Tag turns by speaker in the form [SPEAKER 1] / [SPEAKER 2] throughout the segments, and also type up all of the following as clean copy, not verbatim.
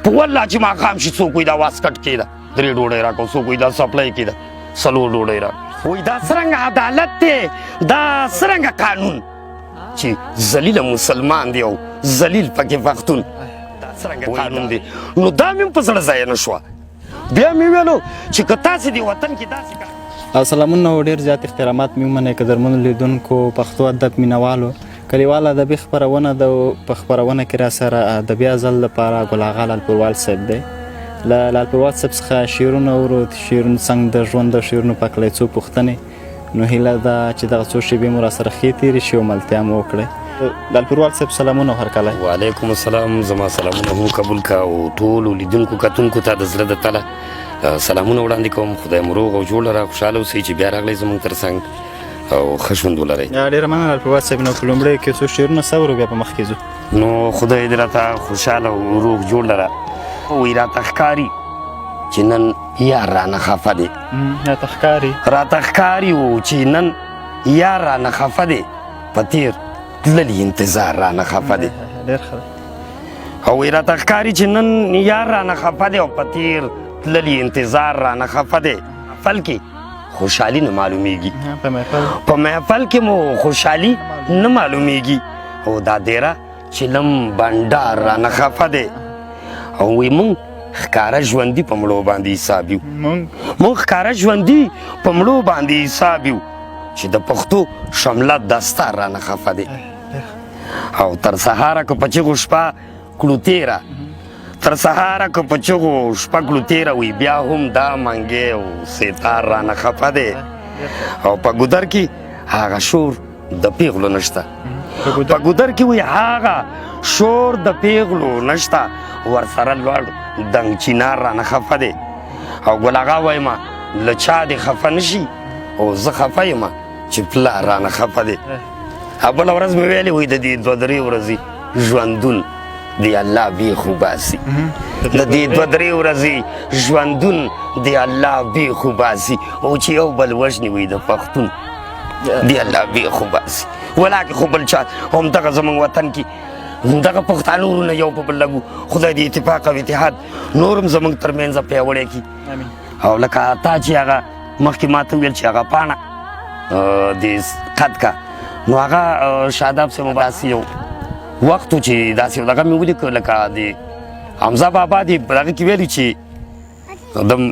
[SPEAKER 1] په والله چې ماښام شي، څوک وایي دا واسکټ کېده درې ډوډۍ راکړه، څوک وایي دا سپلای کېده څلور ډوډۍ راکړه. وایي دا څرنګه عدالت دی، دا څرنګه قانون چې ذلیل مسلمان دی او ذلیل پکې پښتون، دا څرنګه قانون دی؟ نو دا مې هم په زړه ځای نه شوه. بیا مې ویلو چې که تاسې دې وطن کې داسې
[SPEAKER 2] سلامونه او ډېر زیات احترامات مې ومنئ قدرمنو لیدونکو، پښتو ادب مینهوالو. کلیوال ادبي خپرونه ده، په خپرونه کې را سره د بیا ځل لپاره ګل اغا لالپوروال صاحب دی. له لالپوروال صاحب څخه شعرونه اورو، شعرونو څنګ د ژوند د شعرونو په هکله څو پوښتنې. نو هیله ده چې دغه څو شېبې مو را سره ښې تېرې شي او ملتیا مو وکړئ. لالپوروال صاحب سلامونه او هرکلی.
[SPEAKER 1] وعلیکم السلام، زما سلامونه هم قبول کا او ټولو لیدونکو کتونکو ته د زړه د تله سلامونه وړاندې کوم. خدای مو روغ او جوړ لره، خوشحاله اوسئ چې بیا راغلی زموږ تر څنګ او ښه ژوند ولرئ.
[SPEAKER 2] ډېره مننه لالپوروال صاحب. نو په لومړیو کې څو شعرونه سورو بیا په مخکې ځو.
[SPEAKER 1] نو خدای دې راته خوشحاله او روغ جوړ لره. وایي راته ښکاري چې نن یار رانه خفه دی،
[SPEAKER 2] راته ښکاري،
[SPEAKER 1] راته ښکاري و چې نن یار رانه خفه دی، په تېر تللي انتظار رانه خفه دی.
[SPEAKER 2] ډېر ښه.
[SPEAKER 1] او وایي راته ښکاري چې نن یار رانه خفه دی او په تېر تللي انتظار رانه خفه دی. محفل کې خوشحالي نه معلومیږي، په محفل کې مو خوشحالي نه معلومیږي، او دا دیره چلم بنډار رانه خفه دی. او وایي مونږ ښکاره ژوندي په مړو باندې حساب یو، مونږ ښکاره ژوندي په مړو باندې حساب یو چې د پښتو شمله دستار رانه خفه دی. او تر سهاره که په چیغو شپه کړو تېره، تر سهاره که په چغو شپه کړو تېره، وي بیا هم دا منګی او سیتار رانه خفه دی. او په ګودر کې هغه شور د پیغلو نشته، په ګودر کې وي هغه شور د پیغلو نشته، ورسره لوړ دنګ چینار رانه خفه دی. او ګل اغا وایم له چا دې خفه نشي او زه خفه یم چې پلار رانه خفه دی. بله ورځ مې ویلې وایي د دې دوه درې ورځې ژوندون دی الله بیخ وباسي، د دې دوه درې ورځې ژوندون دی الله بیخ وباسي، او چې یو بل وژني وایي د پښتون دی الله بیخ وباسي. ولاکې خو بل چا هم دغه زموږ وطن کې دغه پښتانه ورونه یو په بل لګو. خدای دې اتفاق او اتحاد نور هم زموږ ترمنځ پیاوړی کړي. او لکه تا چې هغه مخکې ما ته وویل چې هغه پاڼه دې قد کا، نو هغه شاداب صاحب داسې یو وخت و چې داسې دغه مې ولیکه، لکه د حمزه بابا دې په دغه کې ویلي چې دم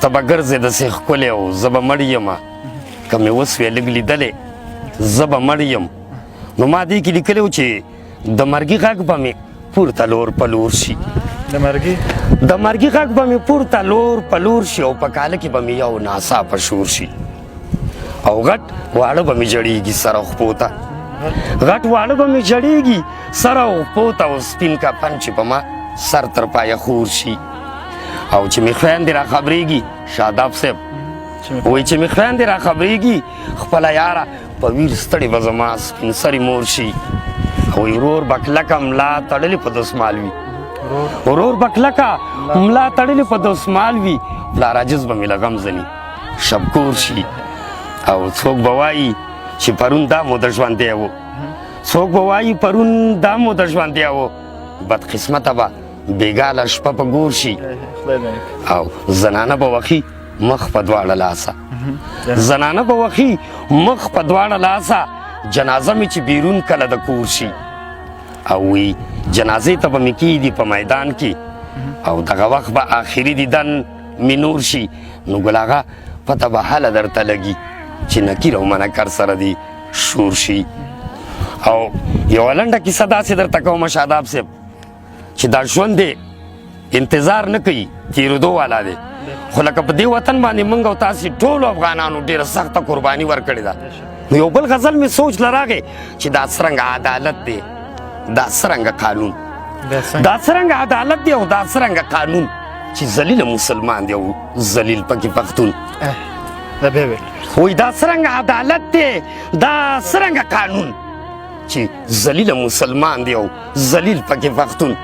[SPEAKER 1] ته به ګرځې داسې ښکلی او زه به مړ یم، که مې وسوې لږ لیدلی زه به مړ یم. نو ما دې کې لیکلی و چې د مرګي غږ به مې پورته لور په لور شي،
[SPEAKER 2] د مرګي
[SPEAKER 1] د مرګي غږ به مې پورته لور په لور شي، او په کاله کې به مې یو ناڅاپه شور شي، او غټ واړه به مې جړېږي سره خپو ته، غټ واړه به مې جړېږي سره او خپو ته، او سپین کفن چې په ما سر تر پایه خور شي. او چې مې خویندې را خبرېږي شاداب صاحب وایي چې مې خویندې را خبرېږي خپله یاره په ویر ستړې به زما سپین سرې مور شي. وایي ورور به کلکه ملا تړلې په دستمال وي، ورور به کلکه ملا تړلې په دستمال وي، پلار عاجز به مې له غم ځني شبکور شي. او څوک به وایي چې پرون دا مو د ژوندی و، څوک به وایي پرون دا مو د ژوندی و، بدقسمته به بېګاله شپه په ګور شي. او زنانه به وخي مخ په دواړه لاسه، زنانه به وخي مخ په دواړه لاسه، جنازه مې چې بیرون کله د کور شي. او وی جنازې ته به مې کیدي په میدان کې، او دغه وخت به آخري دیدن مې نور شي. نو ګل اغا پته به هله درته لګي چې نکیر او منکر سره دي شور شي. او یوه لنډه کیسه داسې درته کوم شاداب صاحب چې دا ژوند دی انتظار نه کوي، تېرېدو والا دی. خو لکه په دې وطن باندې موږ او تاسې ټولو افغانانو ډېره سخته قرباني ورکړې ده. نو یو بل غزل مې سوچ له راغی چې دا څرنګه عدالت دی، دا څرنګه قانون، دا څرنګه عدالت دی او دا څرنګه قانون چې ذلیل مسلمان دی او ذلیل پکې پښتون. وایي دا څرنګه عدالت دی، دا څرنګه قانون چې ذلیل مسلمان دی او ذلیل پکې پښتون.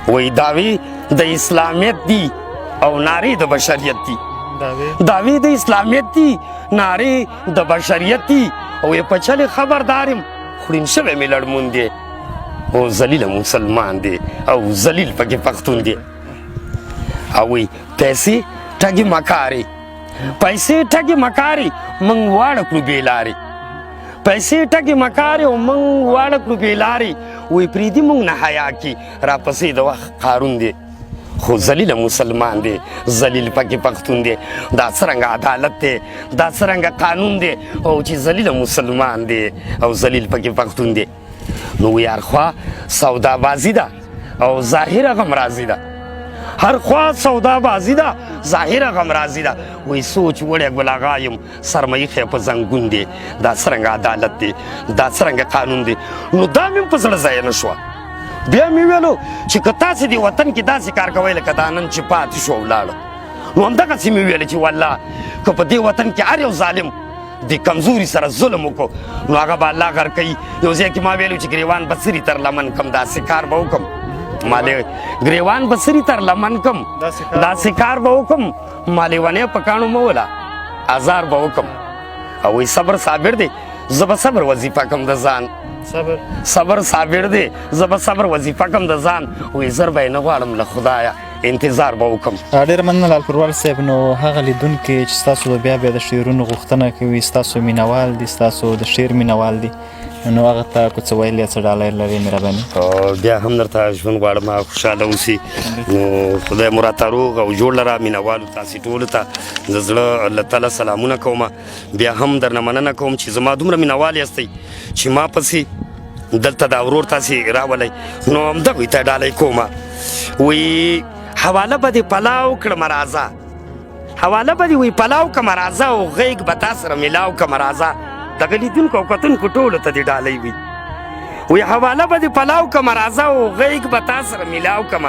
[SPEAKER 1] وایي دعوې د اسلامیت دي او نارې د بشریت دي، دعوې د اسلامیت دي نارې د بشریت دي، او یې په چلې خبردار یم خړین شوی مې لړمون دی. او ذلیل مسلمان دی او ذلیل پکې پښتون دی. او وی پیسې ټګې مکارې، پیسې ټګې مکارې، موږ واړه کړو بې لارې. پیسې ټګې مکارې او موږ واړه کړو بې لارې. وی پرېږدي موږ نه حیا کې، راپسې د وخت قارون دی، خو ذلیل مسلمان دی، ذلیل پکې پښتون دی. دا څرنګه عدالت دی، دا څرنګه قانون دی، او چې ذلیل مسلمان دی او ذلیل پکې پښتون دی. نو وی هر خوا سودا بازي ده او ظاهره غمرازي ده، هر خوا سودا بازي ده ظاهره غمرازي ده. وی سوچ وړی ګل اغا یم، سرمایخی په زنګون دی. دا څرنګه عدالت دی، دا څرنګه قانون دی. نو دا مې هم په زړه ځای نه شوه. بیا مې ویلو چې که تاسې دې وطن کې داسې کار کوئ لکه دا نن چې پاتې شو او لاړه، نو همدغسې مې ویل چې والله که په دې وطن کې هر یو ظالم د کمزوري سره ظلم وکړو نو هغه به الله غرقوي. یو ځای کې ما ویلو چې ګریوان به څري تر لمن کم، داسې کار به وکړم، ما ګریوان به څري تر لمن کم، داسې کار به وکړم، ما لیونی په کاڼو مه وله، ازار به وکړم. او وایي صبر صابر دی، زه به صبر وظیفه کم د ځان، صبر صابر دی، زه به صبر وظیفه کم د ځان. وایي زر به یې نه غواړم له خدایه، انتظار به وکړم.
[SPEAKER 2] ډېره مننه لالپوروال صاحب. نو هغه لیدونکي چې ستاسو د بیا بیا د شعرونو غوښتنه کوي، ستاسو مینوال دي، ستاسو د شعر مینوال دي، نو هغه ته که څه ویل یا څه ډالۍ لرې مهرباني.
[SPEAKER 1] بیا هم درته ژوند غواړم، خوشحاله اوسې. نو خدای مو راته روغ او جوړ لره. مینوالو تاسې ټولو ته د زړه له تله سلامونه کوم. بیا هم درنه مننه کوم چې زما دومره مینوال یاستئ چې ما پسې دلته دا ورور تاسې راولئ، نو همدغوی ته ډالۍ کوم. وی حواله به دې پلاو کړم راځه، حواله به دې وی پلاو کړم راځه، او غېږ به تا سره میلاو کړم راځه. دغه لیدونکو او کتونکو ټولو ته دې ډالۍ وي. وی حواله به دې پلاو کړم راځه، او غېږ به تا سره میلاو کړم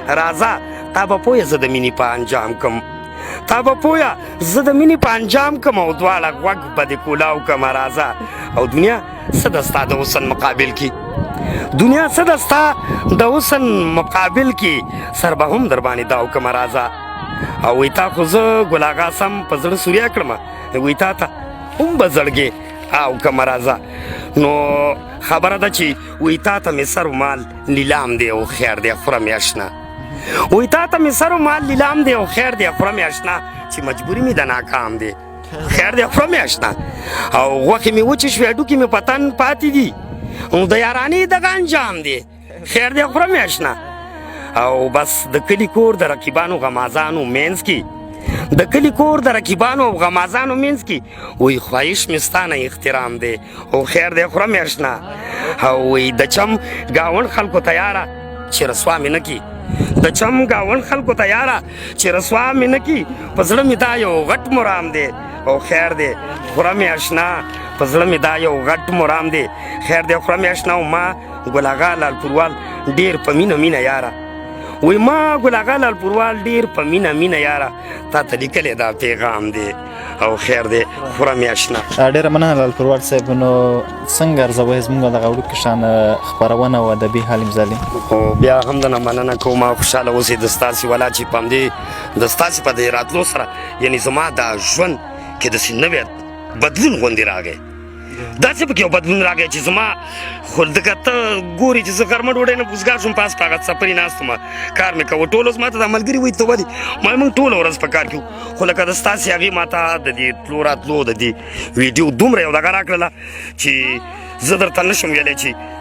[SPEAKER 1] راځه. تا به پوهه زه د مینې په انجام کم، تا به پوهه زه د مینې په انجام کم، او دواړه غوږ به دې کولاو کړم راځه. او دنیا څه ده ستا د حسن مقابل کې، دنیا څه ده ستا د حسن مقابل کې، سر به هم در باندې داو کړم راځه. او وی تا خو زه ګل اغا سم په زړه سوریا کړم، وی تا ته هم به زړګې او کړم راځه. نو خبره ده چې وی تا ته مې سر و مال لیلام دی او خیر دی خوره مې اشنا، وی تا ته مې سر و مال لیلام دی او خیر دی خوره مې اشنا، چې مجبوري مې د ناکام دی خیر دی خوره مې اشنا. او غوښې مې وچې شوې، هډوکي مې په تن پاتې دي، نو د یارانې دغه انجام دی خیر دی خوره مې اشنا. او بس د کلي کور د رقیبانو غمازانو منځ کې، د کلي کور د رقیبانو او غمازانو منځ کې، وایي خواهش مې ستا نه احترام دی او خیر دی خوره مې اشنا. او وایي د چم ګاونډ خلکو ته یاره چې رسوا مې نه کړي، د چم ګاونډ خلکو ته یاره چې رسوا مې نه کړي، په زړه مې دا یو غټ مرام دی او خیر دی خوره مې اشنا، په زړه مې دا یو غټ مرام دی خیر دی خوره مې اشنا. او ما ګل اغا لالپوروال ډېر په مینه مینه یاره، وایي ما ګل اغا لالپوروال ډېر په مینه مینه یاره، تا ته لیکلی دا پیغام دی او خیر دی خوره مې اشنا.
[SPEAKER 2] ډېره مننه لالپوروال صاحب. نو څنګه ارزوئ زموږ دغه وړوکي شان خپرونه او ادبي هلې ځلې؟
[SPEAKER 1] خو بیا هم درنه مننه کوم، خوشحاله اوسئ. د ستاسې ولا چې په همدې د ستاسې په دې راتلو سره یعنې زما دا ژوند کې داسې نوی بدلون غوندې راغی، داسې پکې یو بدلون راغی چې زما خو دغه ته ګورې چې زه غرمه ډوډۍ نه وزګار شوم، پاس په هغه څپري ناست وم، کار مې کاوه. ټوله ورځ ما ته دا ملګري وایي ته ولې، ما موږ ټوله ورځ په کار کې وو، خو لکه د ستاسې هغې ما ته د دې تلو راتلو د دې ویډیو دومره یو دغه راکړله چې زه درته نه شم ویلی چې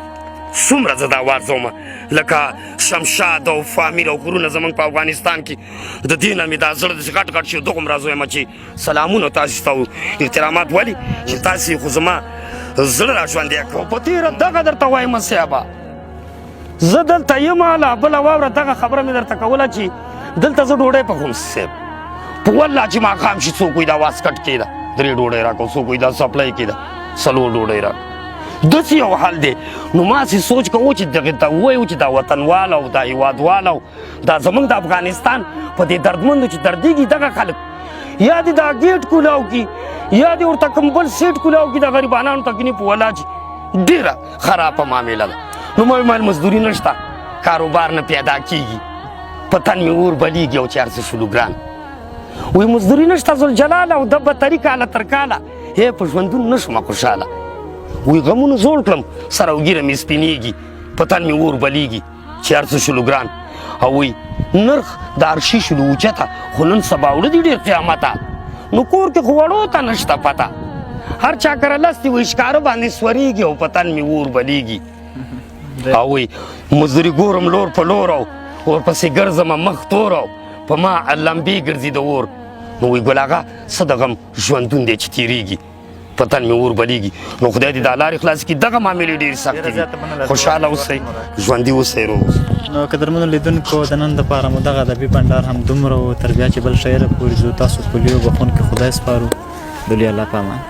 [SPEAKER 1] څومره زه دا وارزوم. لکه شمشاد او فامیر او غرونه زموږ په افغانستان کې، د دې نه مې دا زړه داسې غټ غټ شي، دغومره زه وایم چې سلامونه تاسې ته او احترامات، ولې چې تاسې خو زما زړه را ژوندی کړو. په تېره دغه درته وایم صاحبه، زه دلته یم، لا بله واوره دغه خبره مې درته کوله چې دلته زه ډوډۍ پخوم صاحب، په والله چې ماښام شي څوک وایي دا واسکټ کېده درې ډوډۍ راکړه، څوک وایي دا سپلای کېده څلور ډوډۍ راکړه، داسې یو حال دی. نو ما سې سوچ کوو چې دغې ته ووایو چې دا وطنوال او دا هیوادوال او دا زموږ د افغانستان په دې دردمندو چې دردېږي دغه خلک یا دې دا ګیټ کولاو کړي، یا دې ورته کوم بل سیټ کولاو کړي، دا غریبانانو ته کینې په ولا چې ډېره خرابه معامله ده. نو ما ویل مزدوري نشته، کاروبار نه پیدا کېږي، په تن مې اور بلېږي او چې هر څه شولو ګران. وایي مزدوري نشته ذوالجلاله او د بتري کاله تر کاله هی په ژوندون نه شومه خوشحاله. وایي غمونو زوړ کړم، سر او ږیره مې سپینېږي، په تن مې اور بلیږي چې هر څه شولو ګران. او وایي نرخ د عرشي شولو اوچته، خو نن سبا وړه دي ډېر قیامته، نو کور کې خو وړو ته نشته پته، هر چا کره لس دي وایي ښکاره باندې سورېږي او په تن مې اور بلیږي. او وایي مزدوري ګورم لور په لور او ورپسې ګرځم مخ تور او په ما لمبې ګرځي د اور. نو وایي ګل اغا څه د غم ژوندون دی چې تېرېږي، په تن مې اور بلیږي. نو خدای دې دا لارې خلاصې کړي، دغه معاملې ډېرې سختې دي. خوشحاله اوسئ، ژوندي اوسئ، روغ اوسئ.
[SPEAKER 2] نو قدرمنو لیدونکو، د نن دپاره مو دغه ادبي بنډار هم دومره و، تر بیا چې بل شاعره پورې ځو، تاسو په لویو بخښونکي خدای سپارو. د لوی الله په امان.